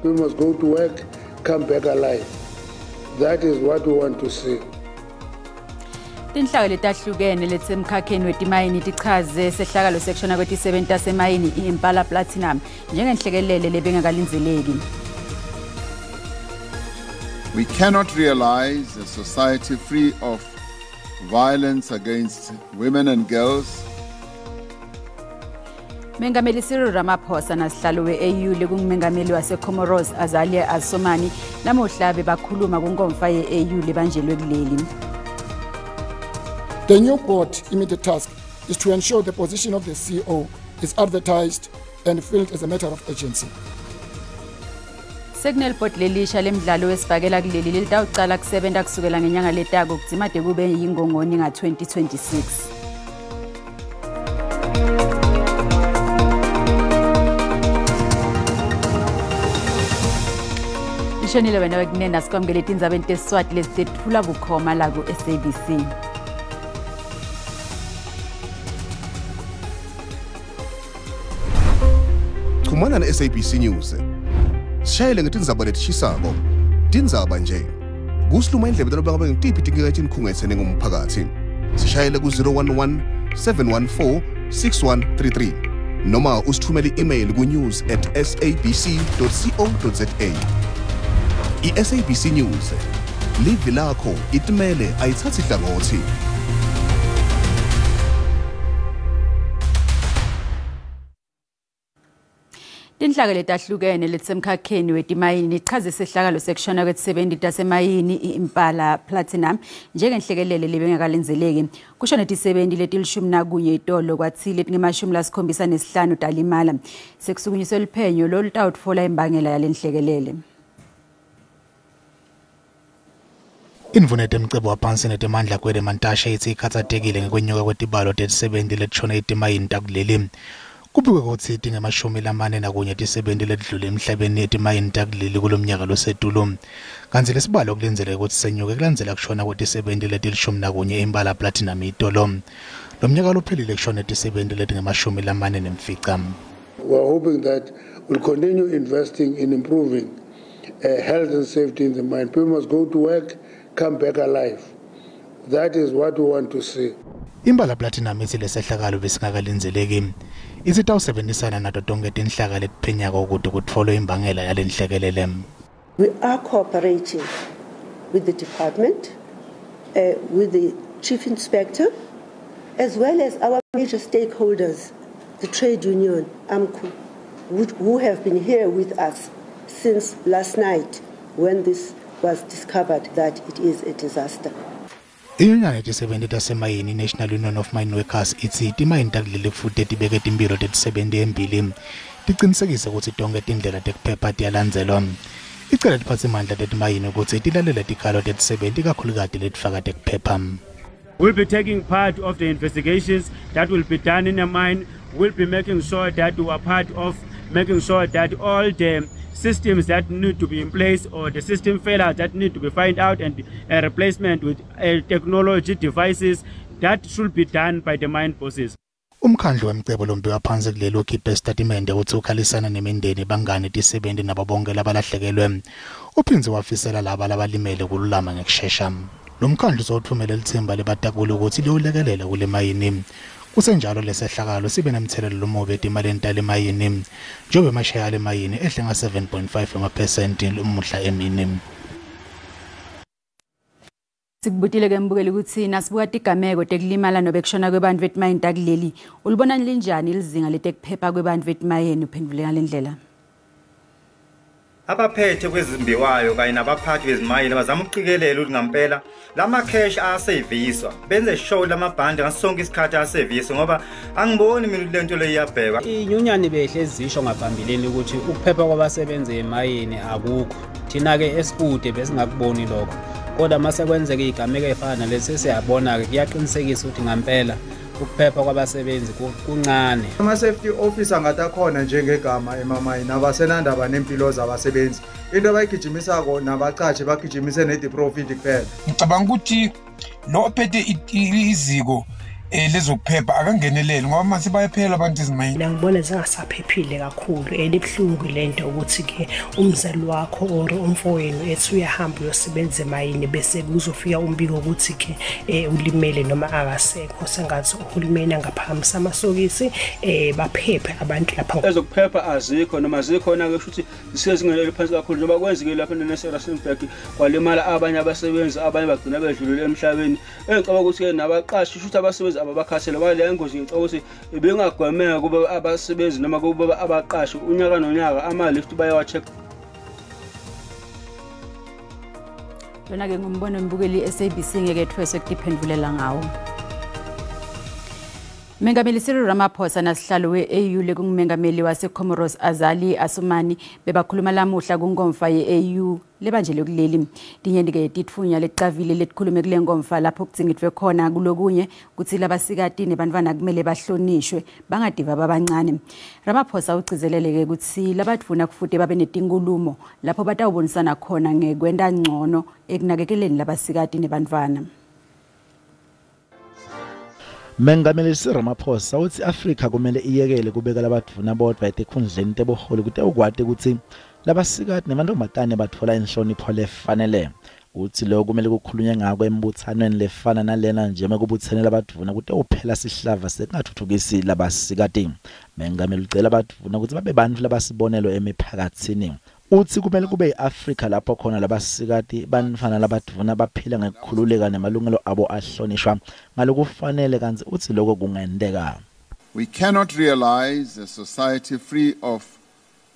We must go to work, come back alive. That is what we want to see. Tinhlaka letahlukene letisemkhakheni wetimayini tichaze sehlakalo sekushona kwetisebenti tasemayini i-Impala Platinum njengenhlekelele lebengakalindzeleki. We cannot realize a society free of violence against women and girls. Mengameli Cyril Ramaphosa nasihlalo we-AU lekungumengameli waseComoros Azalia Assoumani namuhla bebakhuluma kunkomfa ye-AU lebanjelwe kuleli. The new board immediate task is to ensure the position of the CEO is advertised and filled as a matter of urgency. Sekunelibhodi lelisha lemidlalo wesibhakela kuleli lelitawucala kusebenta kusukela ngenyanga letako kudzimade kube yingongoni nga-2026. Ishonile wena wekunene, sikwamukele tindzabeni tesiswati lesitetfula bukhoma la ku-SABC. Chumana ne-SABC News. Sishayele ngetindzaba letishisako. Tindzaba nje. Kusiluma indlebe taloba ngabe ngitiphi tinkinga etinikhungetse nengumphakathi. Sishayele ku-011 714 6133 noma usithumele i-email ku-news@sabc.co.za. I-SABC News. Livi lakho itimele, ayithathi hlangothi. Tinhlaka letahlukene letisemkhakheni wetimayini ichaze sehlakalo sekushona kwetisebenti tasemayini i-Impala Platinum njengenhlekelele lebengakalindzeleki. Kushone tisebenti leti-11 itolo, kwathi letingemashumi lasikhombisa nesihlanu talimala. Sekusukunyiswe liphenyo lolutawutfola imbangela yalenhlekelele. Indvuna yetemcebo waphansi netemandla Gwede Mantashe itsi ikhatsatekile ngekwenyuka kwetibalo tetisebenti letishone etimayini takuleli. Kubikwe kutsi tinge-41 tisebenti letidlule emhlabeni etimayini takuleli kulomnyaka losetulu. Kantsi lesibalo kulindzeleke kutsi senyuke kulandzela kushona kwetisebenti leti-11 Impala Platinum itolo. Lomnyaka lophelile kushone tisebenti letinge-45. We are hoping that we'll continue investing in improving health and safety in the mine. People must go to work, come back alive. That is what we want to see. Impala Platinum itsi lesehlakalo besingakalindzeleki. Itsi itawusebenzisana nato tonkhe tinhlaka letiphenyako kute kutfolwe imbangela yalenhlekelele. We are cooperating with the department, with the chief inspector, as well as our major stakeholders, the trade union, AMCU, who have been here with us since last night when this was discovered that it is a disaster. Inyunyana yetisebenti tasemayini, National Union of Mine Workers, itsi timayini takuleli kufute tibeke timphilo tetisebenti embili, ticinisekise kutsi tonkhe tindlela tekuphepha tiyalandzelwa. Icela tiphatsimandla tetimayini kutsi tilalele tikhalo tetisebenti, ikakhulukati letifaka tekuphepha. We'll be taking part of the investigations that will be done in the mine. We'll be making sure that we are part of making sure that all the systems that need to be in place or the system failures that need to be found out and a replacement with technology devices that should be done by the mine bosses. Umkhandlu wemcebo lombiwa phansi kuleli ukhiphe isitatimende uthi ukhalisana nemindeni, bangani, tisebenti nabo bonke labalahlekelwe. Uphindze wafisela laba labalimele kululama ngekushesha. Lo mkhandlu sowuthumele litsimba lebatakuli ukuthi liyolekelela kule mayini. Kusenjalo, lesehlakalo sibe nemthelelo lomubi etimalini tale mayini, njengoba emasheya ale mayini ehle nga-7.5 emaphesenti umuhla emini. Sikubutile ke mbukeli ukuthi nasibuka tigameko tekulimala nobe kushona kwebantfu etimayini takuleli, ulibona linjani lizinga letekuphepha kwebantfu etimayini? Uphendvule ngale ndlela. Abaphethe kwezimbiwayo kanye nabaphathi bezimayini bazama ukuqikelela ukuthi ngampela lama-cash ayaseviswa, benze sure lamabhandi ngaso sonke isikhathi ayaseviswa, ngoba angiboni mina ukuthi lento le iyabhekwa. Inyunyani behlezi zisho ngaphambilini ukuthi ukuphepha kwabasebenzi emayini akukho. Thina-ke esikude besingakuboni lokho, kodwa uma sekwenzeka iy'gameko ey'fana nalesi, siyabona-ke, kuyaqinisekisa ukuthi ngampela ukuphepha kwabasebenzi kuncane. Ama-safety officer ngathi akhona njengegama emamayini, abasenandaba nempilo zabasebenzi. Into abayigijimisako nabacashi bagijimise nedi-profit kuphela. Ngicabanga ukuthi lo ophethe iziko Lezokuphepha akangeneleli ngoba mase bayaphela abantu ezimayini. Mina ngibona zingasaphephile kakhulu and ibuhlungu lento ukuthi ke umzali wakho or umfowenu ethi uyahamba uyosebenza emayini bese kuzofika umbiko ukuthi ke ulimele noma akasekho. Sengathi uhulumeni angaphakamisa amasokisi, baphephe abantu lapha. Ezokuphepha azikho noma zikhona ke, kusho ukuthi zisezingeni eliphansi kakhulu, njengoba kwenzekile lapha nase-Rustenburg kwalimala abanye abasebenzi, abanye bagcina bedlulele emhlabeni. Engicabanga ukuthi-ke nabaqashi, kusho ukuthi abasebenzi ababakhathele ngoba le ngozi ngicabanga ukuthi ibingagwemeka kube abasebenzi noma kube abaqashi unyaka nonyaka ama-lift bayawa-check. Lona-ke ngumbono mbukeli, SABC ngeke ethweswe kutiphendvulela ngawo. Mengameli Cyril Ramaphosa nasihlalo we-AU lekungumengameli wase-Comoros Azali Assoumani bebakhuluma lamuhla kunkomfa ye-AU lebanjelwe kuleli. Tinyenti-ke titfunywa lecavile letikhulume kule nkomfa, lapho kudzingidvwe khona kulokunye kutsi labasikati nebantfwana kumele bahlonishwe, bangadiva babancane. Ramaphosa ugcizelele-ke kutsi labadvuna kufute babe netinkhulumo lapho batawubonisana khona ngekwenta ngcono ekunakekeleni labasikati nebantfwana. Mengameli Cyril Ramaphosa utsi Afrika kumele iyekele kubeka labadvuna bodvwa etikhundleni tebuholi kute ukwati kutsi labasikati nemantfombatane batfola inhlonipho lefanele. Utsi lokho kumele kukhulunywe ngako embutsanweni lefana nalena njengoba kubutsene labadvuna kute uphela sihlava sekungatfutfukisi labasikati. Mengameli ucela abadvuna kutsi babe bantfu labasibonelo emiphakatsini. Utsi kumele kube yi-Afrika lapho khona labasikati, bantfwana labadvuna baphila ngekukhululeka nemalungelo abo ahlonishwa ngalokufanele, kantsi utsi lokho kungenteka. We cannot realize a society free of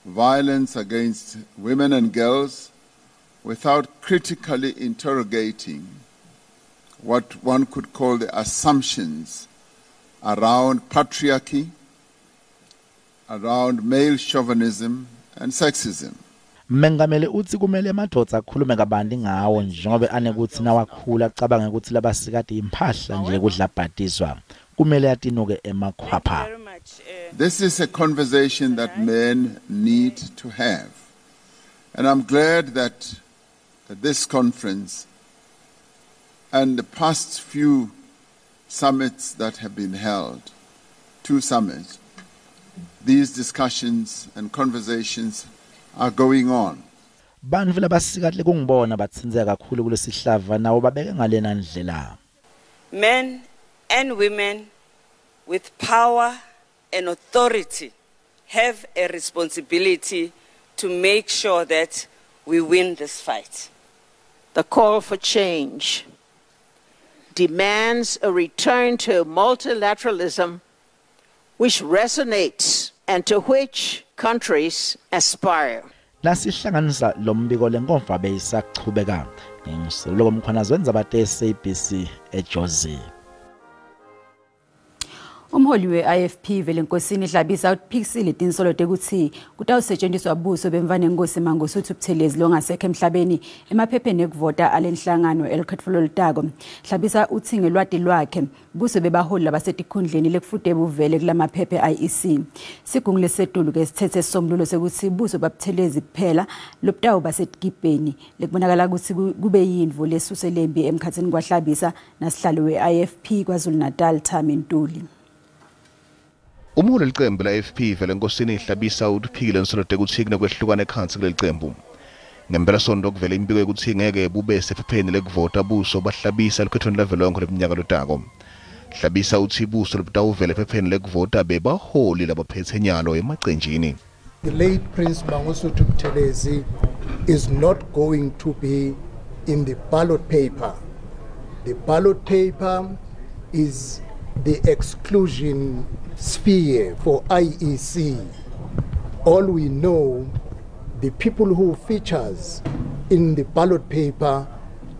violence against women and girls without critically interrogating what one could call the assumptions around patriarchy, around male chauvinism and sexism. Mengameli utsi kumele emadvodza akhulume kabanti ngawo njengoba anekuthi nawakhula acabange ukuthi labasikati imphahla nje kudlabhatiswa, kumele atinuke emakhwapha. This is a conversation that men need to have. And I'm glad that at this conference and the past few summits that have been held, two summits, these discussions and conversations are going on. Bantfu labasikati lekungibona batsintseka kakhulu kulesihlava nawo babeke ngalena ndlela. Men and women with power and authority have a responsibility to make sure that we win this fight. The call for change demands a return to multilateralism which resonates and to which countries aspire. Nasihlanganisa lo mbiko, lenkomfa beyisachubeka. Nginguseluleko Mkhwanazi wendzaba te-SABC eJozi. Umholi we-IFP Velenkosini Hlabisa uphikisile tinsolo tekutsi kutawusetshenziswa buso bemntfwanenkosi Mangosuthu Buthelezi longasekho emhlabeni emaphepheni ekuvota alenhlangano elukhetfo lolutako. Hlabisa utsi ngelwati lwakhe buso bebaholi labasetikhundleni lekufute buvele kulamaphepha e-IEC. Sigungu lesetulu ke sithethe sisombululo sekutsi buso baButhelezi kuphela lobutawuba setikibheni, lekubonakala kutsi kube yintfo lesuse lembi emkhatsini kwaHlabisa nasihlalo we-IFP KwaZulu-Natal Thami Ntuli. Umholi licembu la-IFP Velenkosini Hlabisa utiphikile insolo tekutsi kunekwehlukana ekhatsi kuleli cembu. Ngempela kuvele imibiko yekutsi ngeke bube sephepheni lekuvota buso baHlabisa elukhethweni lavelonkhe leminyaka lotako. Hlabisa utsi buso lobutawuvela ephepheni lekuvota bebaholi labaphethe nyalo emacenjini. The late Prince Mangosuthu Buthelezi is not going to be in the ballot paper. The ballot paper is the exclusion sphere for IEC. All we know, the people who features in the ballot paper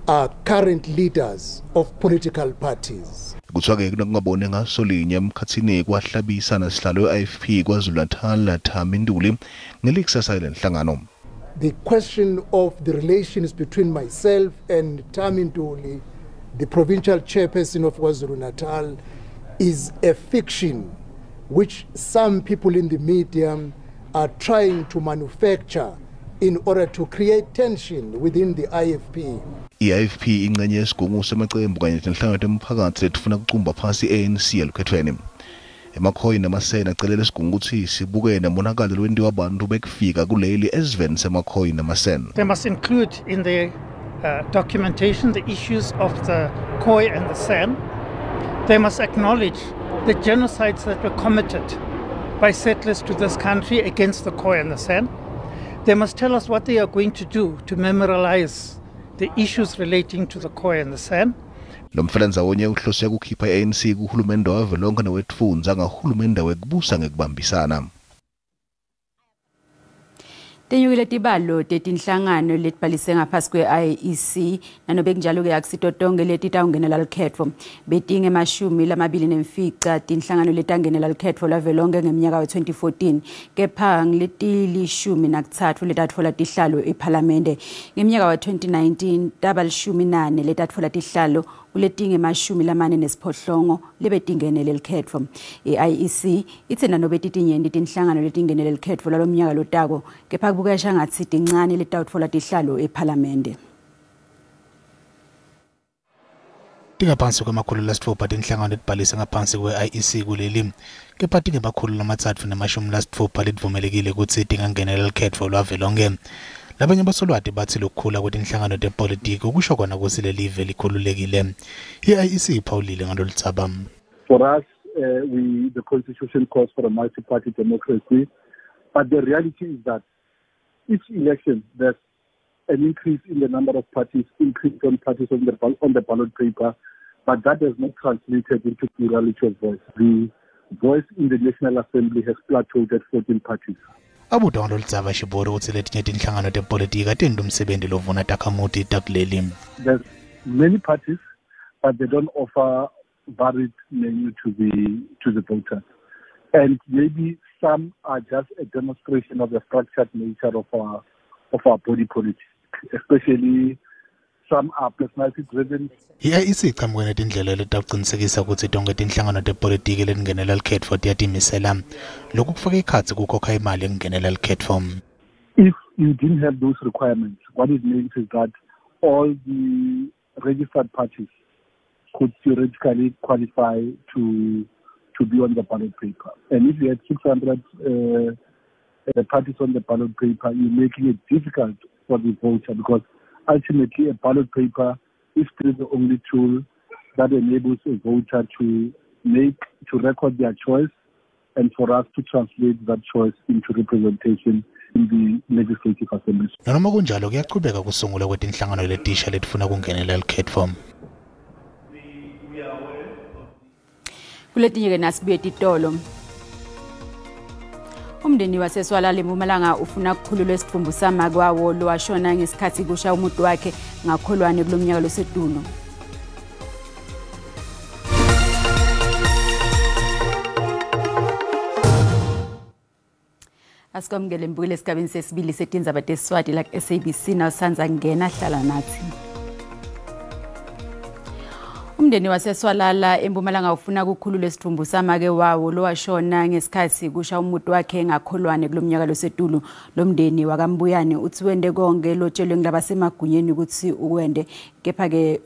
are current leaders of political parties. Kuthiwa-ke kunokungaboni ngaso linye emkhathini kwaHlabisa nasihlalo we-IFP KwaZulu-Natal Thami Ntuli ngelikusasa lenhlangano. The question of the relations between myself and Thami Ntuli, the provincial chairperson of KwaZulu-Natal, is a fiction which some people in the media are trying to manufacture. in order to create tension within the IFP. I-IFP ingcenye yesigungu semacembu kanye netinhlangano temphakatsi letifuna kucumba phasi i-ANC elukhethweni. Emakhoyi namasena acelela esigungu kutsi sibuke nemonakalo lowentiwa bantfu bekufika kuleli esiveni semakhoyi namasena. They must include in their documentation the issues of the Khoi and the San. They must acknowledge the genocides that were committed by settlers to this country against the Khoi and the San. They must tell us what they are going to do to memorialize the issues relating to the Khoi and the San. Lo mfelandzawonye uhlose kukhipha i-ANC kuhulumende wavelonkhe newetfundza ngahulumende wekubusa ngekubambisana. Tenyukile tibalo tetinhlangano letibhalise ngaphasi kwe-IEC nanobe kunjalo-ke akusito tonkhe letitawungenela lukhetfo. Betinge-25 tinhlangano letangenela lukhetfo lwavelonkhe ngemnyaka we-2014 kepha ngileti-13 letatfola tihlalo ephalamende. Ngemnyaka wa-2019 taba 14 letatfola tihlalo kuletinge-48 lebetingenele lukhetfo. I-IEC itsi nanobe titinyenti tinhlangano letingenele lukhetfo lwalomnyaka lotako kepha kubukeka shangatsi tincane letawutfola tihlalo ephalamende. Tingaphansi kwema-600 tinhlangano letibhalise ngaphansi kwe-IEC kuleli kepha tinge-360 letivumelekile kutsi tingangenela lukhetfo lwavelonkhe. Labanye basolwati batsi lokukhula kwetinhlangano tepolitiki kusho kona kutsi lelive likhululekile. I-IEC iphawulile ngaloludzaba. For us, the constitution calls for a multi-party democracy, but the reality is that each election there's an increase in the number of parties, increase on parties on the ballot paper, but that has not translated into plurality of voice. The voice in the National Assembly has plateaued at 14 parties. Abutwa ngaloludzaba Shibori utsi letinye tinhlangano tepolitiki atenti umsebenti lovuna takhamuti takuleli. There's many parties, but they don't offer varied menu to the voters. And maybe some are just a demonstration of the fractured nature of our body politics, especially some are personality driven. I-IEC ichamuke netindlela letawucinisekisa kutsi tonkhe tinhlangano tepolitiki letingenela lukhetfo tiyatimisela. Lokhu kufaka ekhatsi kukhokha imali ekungenela lukhetfo. If you didn't have those requirements, what it means is that all the registered parties could theoretically qualify to be on the ballot paper. And if you had 600 parties on the ballot paper, you're making it difficult for the voter because ultimately a ballot paper is still the only tool that enables a voter to record their choice and for us to translate that choice into representation in the legislative assembly. Nanoma kunjalo kuyaqhubeka kusungulwa kwetinhlangano letisha letifuna kungenela lukhetfo. Kuletinye-ke nasibuye titolo. Umndeni waseSwalala eMpumalanga ufuna kukhululwa isidvumbu samakwawo lowashona ngesikhathi kusha umuntu wakhe ngakholwane kulomnyaka losedulo. Asikwamukele mbukeli esigabeni sesibili setindzaba teSiswati la SABC nawusanza kungena hlala nathi. Umndeni waseSwalala eMpumalanga ufuna kukhululwa isidvumbu samake wawo lowashona ngesikhathi kusha umuntu wakhe ngakholwane kulomnyaka losetulo. Lo mndeni wakaMbuyane uthi wende konke lotshelwe ngilabasemagunyeni ukuthi ukwende kepha ke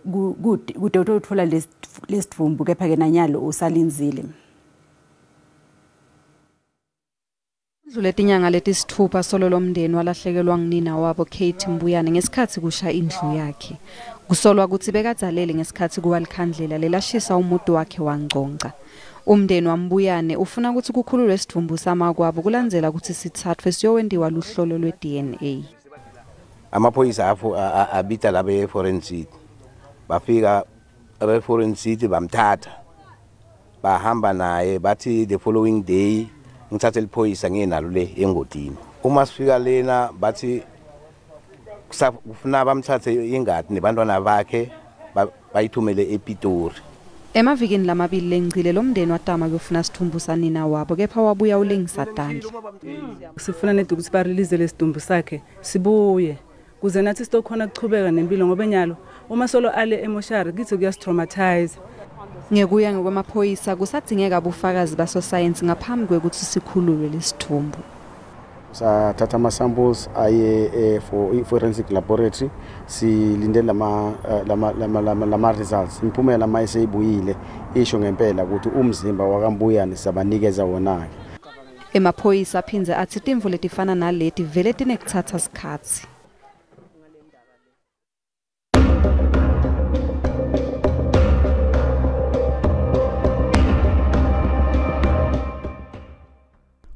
kude uthola lesidvumbu kepha ke nanyalo usalindzile. Kudlule tinyanga letisitfupha solo lomndeni walahlekelwa ngunina wabo Kate Mbuyane ngesikhathi kusha indlu yakhe. Kusolwa kutsi bekadzalele ngesikhathi kuwa likhandlela lelashisa umuti wakhe wangcongca. Umndeni waMbuyane ufuna kutsi kukhululwe isidvumbu samakwabo kulandzela kutsi sitsathwe siyowentiwa luhlolo lwe-DNA. Amaphoyisa abita labe forensic. Bafika abe forensic bamthatha. Bahamba naye bathi the following day ngithathe liphoyisa ngiyenalo le engodini. Uma sifika lena bathi kufuna bamthathe ingadi nebantwana bakhe bayithumele ePitori. Emavikini lamabili lengcile lomndeni watama kuyofuna sidvumbu sanina wabo kepha wabuya ulengisa tandla. Sifuna nedi ukuthi barelease lesidumbu sakhe sibuye kuze nathi sitokhona kuchubeka nempilo ngoba enyalo uma solo ale emoshari kithi kuyasitraumatize. Ngekuya ngokwemaphoyisa kusadzingeka bufakazi basosayensi ngaphambi kwekutsi sikhululwe lesidvumbu. Sathatha ama samples aye for forensic laboratory, silinde lama results. Imiphumela mayiseyibuyile isho ngempela ukuthi umzimba wakaMbuyane sabanikeza wona ke. Emaphoyisa aphindze atsi timvu letifana naleti vele tinekuthatha sikhatsi.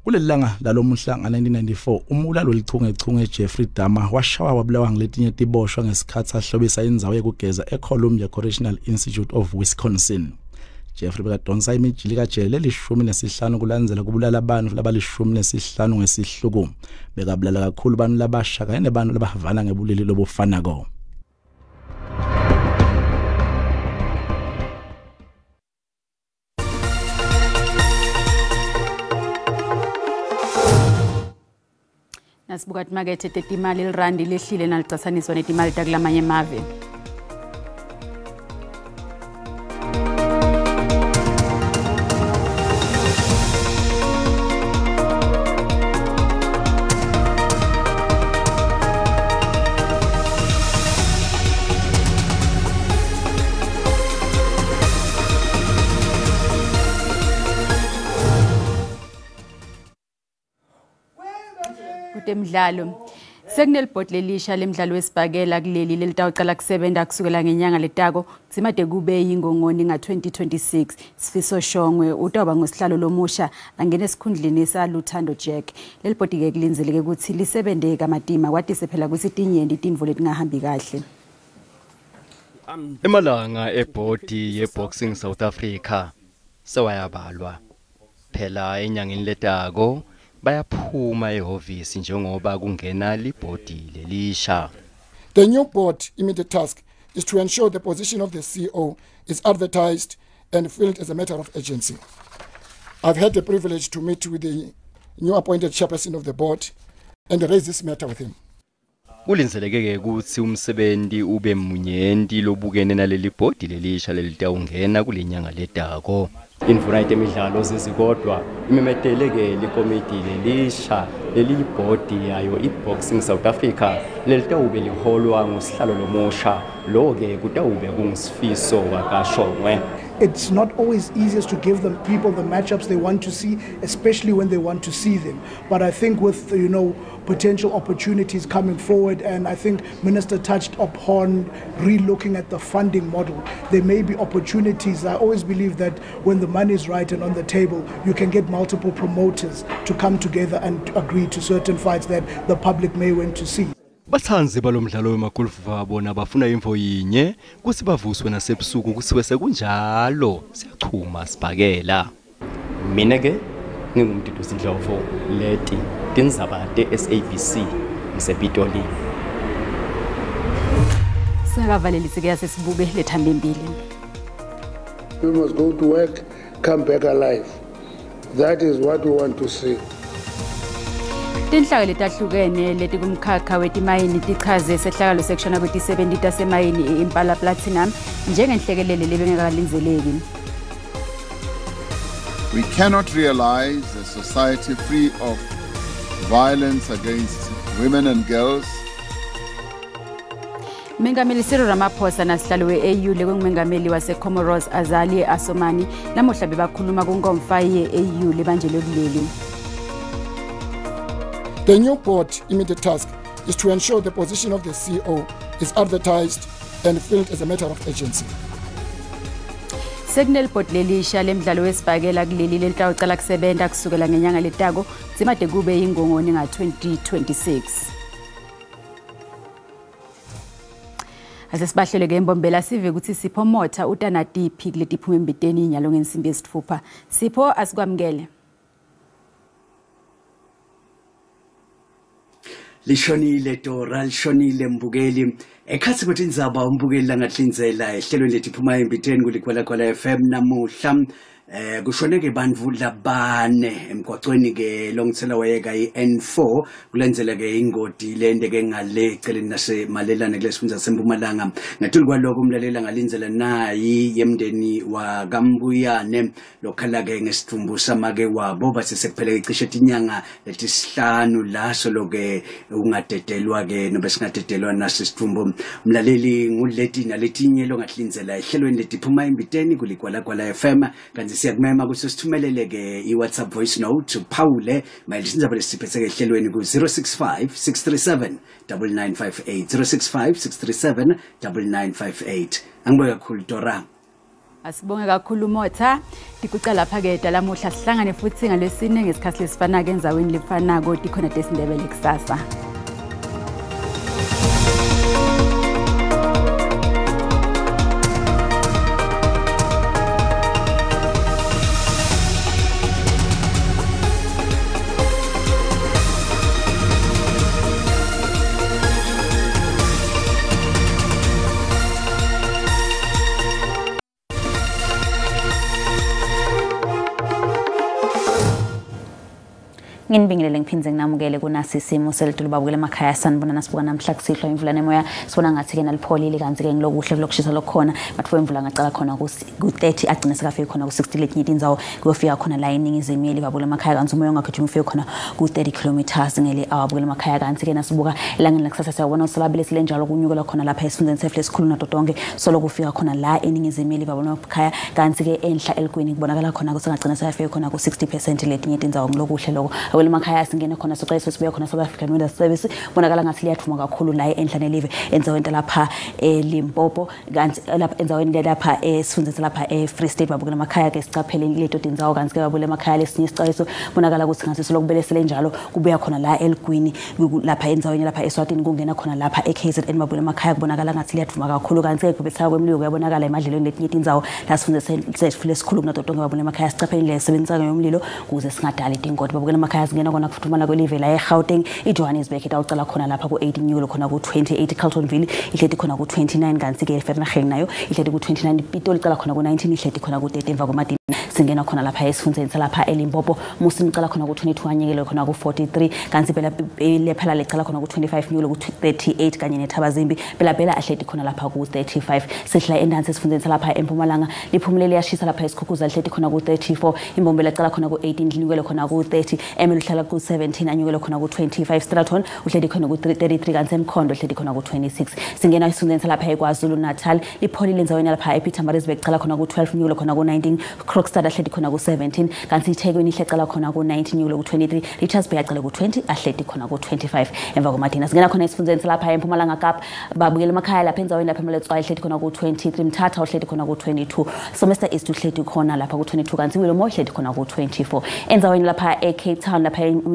Kulelanga lalomuhla nga-1994 umulalo welichungechunge Jeffrey Dahmer washawa wabulawa ngeletinye tiboshwa ngesikhatsi ahlobisa indzawo yekugeza eColumbia Correctional Institute of Wisconsin. Jeffrey bekadonsa imijili kajele le-15 kulandzela kubulala bantfu labali-15 ngesihluku. Bekabulala kakhulu bantfu labasha kanye nebantfu labavana ngebulili lobufanako. Nasibuka timakethe tetimali, lirandi lehlile nalicatsaniswa netimali takulamanye emave. Temidlalo. Sekunelibhodi lelisha lemidlalo wesibhakela kuleli lelitawucala kusebenta kusukela ngenyanga letako dzimate kube yingongoni nga-2026. Sifiso Shongwe utawuba ngusihlalo lomusha angene esikhundleni saLuthando Jack. Leli bhodi-ke kulindzeleke ukuthi lisebente kamatima kwatise phela kutsi tinyenti tintfo letingahambi kahle. Emalanga ebhodi ye-Boxing South Africa sewayabalwa. Phela enyangeni letako bayaphuma ehhovisi njengoba kungena libhodi lelisha. The new board immediate task is to ensure the position of the CEO is advertised and filled as a matter of urgency. I've had the privilege to meet with the new appointed chairperson of the board and raise this matter with him. Kulindzeleke ukuthi umsebenzi ube munyenti lobukene naleli bhodi lelisha lelitawungena kulenyanga letako. Indvuna yetemidlalo Zizikodwa imemetele-ke likomiti lelisha leliyibhodi yayo i-Boxing South Africa lelitawube liholwa ngusihlalo lomusha, lo-ke kutawube kunguSifiso wakaShongwe. It's not always easiest to give the people the matchups they want to see, especially when they want to see them. But I think with, you know, potential opportunities coming forward, and I think Minister touched upon re-looking at the funding model, there may be opportunities. I always believe that when the money is right and on the table, you can get multiple promoters to come together and agree to certain fights that the public may want to see. Batsandzi balomdlalo wemagolfu bona bafuna imvo yinye kutsi bavuswe nasebusuku kusiwe sekunjalo siyachuma sibhakela. Mina ke nginguMduduzi Ndlovu, leti tindzaba te-SABC ngisePitoli. Singakavalelisi ke sesibuke lethambembili. We must go to work, come back alive. That is what we want to see. Tinhlaka letahlukene letikumkhakha wetimayini tichaze sehlakalo sekushona kwetisebenti tasemayini i-Impala Platinum njengenhlekelele lebengakalindeleki. We cannot realize a society free of violence against women and girls. Mengameli Cyril Ramaphosa nasihlalo we-AU lekungumengameli waseComoros Azali Assoumani namuhla bebakhuluma kunkomfa ye-AU lebanjelwe kuleli. The new board immediate task is to ensure the position of the CEO is advertised and filled as a matter of urgency. Sekunelibhodi lelisha lemidlalo wesibhakela kuleli lelitawucala kusebenta kusukela ngenyanga letako dzimate kube yingongoni nga-2026. Asesibahlele ke embombela sive ukuthi Sipho Motha utanatiphi kuletiphuma embiteni inyalo ngensimbi yesitfupha. Sipho, asikwamukele. Lishonile Dora, lishonile mbukeli. Ekhathi kwetindzaba umbukeli langatlindzela ehlelweni letiphuma embiteni kuLigwalagwala FM namuhla. Kushoneke bantfu labane emgwacweni ke longitsela wayeka i-N4 kulenzela ke ingodi lente ke ngale eceleni nasemalelane kulesifundza sempumalanga. Ngetulu kwaloko umlalela ngalindzela nayi yemndeni wakaMbuyane lokhala ke ngesidvumbu samake wabo base sekuphele cishe tinyanga letisihlanu laso loke ungadedelwa ke nobe singadedelwa naso isidvumbu. Mlaleli nguleti naletinye longatlindzela ehlelweni letiphuma embiteni kuligwalagwala FM kanti siyakumema ukuthi sithumelele ke i-WhatsApp voice note uphawule mayelana indzaba lesiphetheke ehlelweni ku 065 637 9958 065 637 9958. Angibonge kakhulu Dora. Asibonge kakhulu Motha. Tikuca lapha ke lamuhla sihlangane futhi ngalesine ngesikhathi lesifana ke endzaweni lefanako tikhona tesindebele kusasa. Nginibingelele ngiphindze nginamukele kunasi isimo selitulu babukele emakhaya sanibona nasibuka namhla kusihlwa imvula nemoya sibona ngathi ke nalipholile kanti ke ngilokuhle kulokushisa lokukhona bathiwe imvula ngacala khona ku-30 agcine sekafike khona ku-60 letinye tindzawo kuyofika khona la eningizimu yeli babukele emakhaya kanti umoya ungagijima ufike khona ku-30 kilometers ngele hour babukele emakhaya kanti ke nasibuka elangeni lakusasa siyabona usalabile silenjalo kunyukela khona lapha esifundeni sefle esikhulu nato tonke solo kufika khona la eningizimu yeli babukele emakhaya kanti ke enhla eligwini kubonakala khona kusengagcina sekafike khona ku-60% letinye tindzawo ngilokuhle lokho. Emakhaya singene khona sicela sibuye khona South African Weather Service bonakala ngathi liyathuma kakhulu la enhla nelive endzaweni lapha eLimpopo kanti lapha endzaweni lapha esifundeni lapha eFree State babukela emakhaya ke sicaphele leto tindzawo kanti ke babukela emakhaya lesinye isicwayiso bonakala ukuthi ngathi silokubelesele njalo kubuya khona la eligwini lapha endzaweni lapha eSwatini kungena khona lapha eKZN babukela emakhaya kubonakala ngathi liyathuma kakhulu kanti ke kubethaka kwemlilo kuyabonakala emadlelweni letinye tindzawo la sifundeni sethu lesikhulu kunato tonke babukela emakhaya sicaphele le sebenzisa yomlilo ukuze singadali tingoti babukela emakhaya singena khona kufuthumala kwelive la eGauteng iJohannesburg itawucala khona lapha ku-18 nyulo khona ku-28 Carltonville ihleti khona ku-29 kanti ke eVernageng nayo ihleti ku-29 Pitoli icala khona ku-19 ihleti khona ku-30 emva kwemadina singena khona lapha esifundeni salapha eLimpopo Musini icala khona ku-22 anyekele khona ku-43 kanti phela lephala lecala khona ku-25 nyulo ku-38 kanye neThabazimbi phela phela ahleti khona lapha ku-35 sihla endansi esifundeni salapha eMpumalanga liphumulele yashisa lapha eSkhukhuza lihleti khona ku-34 Imbombela icala khona ku-18 linyukele khona ku-30 Emel uhlala ku-17 anyukele khona ku-25 Straton uhleli khona ku-33 kanti eMkhondo uhleli khona ku-26 singena esifundeni salapha eKwaZulu Natal lipholile endzaweni lapha ePietermaritzburg icala khona ku-12 nyukele khona ku-19 Krokstad ahleli khona ku-17 kanti iThekwini ihlecala khona ku-19 nyukele ku-23 Richards Bay acala ku-20 ahleli khona ku-25 emva komadina singena khona esifundeni salapha eMpumalanga Kapa babukela emakhaya lapha endzaweni lapha eMaletswai ihleli khona ku-23 Mthatha uhleli khona ku-22 Somerset East uhleli khona lapha ku-22 kanti Willowmore ihleli khona ku-24 endzaweni lapha eCape Town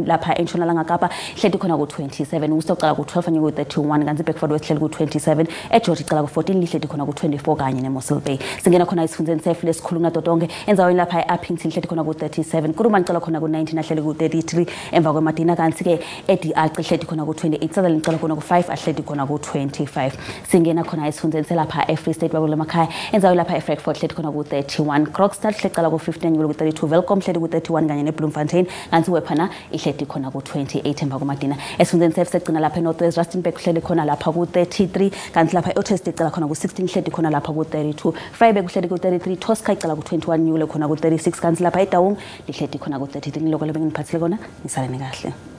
lapha eNtshonalanga Kapa ihleli khona ku-27 usocala ku-12 anyuke ku-31 kanti Bedford West ihleli ku-27 eGeorge icala ku-14 lihleli khona ku-24 kanye neMossel Bay singena khona esifundeni sefle esikhulu nato tonke endzaweni lapha e-Upington ihleli khona ku-37 Kuruman icala khona ku-19 ahleli ku-33 emva kwemadina kanti ke eDR ihleli khona ku-28 Sutherland icala khona ku-5 ahleli khona ku-25 singena khona esifundeni selapha eFree State babukela emakhaya endzaweni lapha eFrankfurt ihleli khona ku-31 Krogstad ihleli cala ku-15 nyulo ku-32 Welkom ihleli ku-31 kanye neBloemfontein kanti wephana ihleli khona ku-28 emva komadina esifundeni sefsegcina lapha eNorth West Rustenburg uhleli khona lapha ku-33 kanti lapha e-Otterstedt icala khona ku-16 ihleli khona lapha ku-32 Vryburg uhleli ku-33 Tosca icala ku-21 nyulo khona ku-36 kanti lapha eDaung lihleli khona ku-33 ngiloko lebenginiphathele kona nisaleni kahle.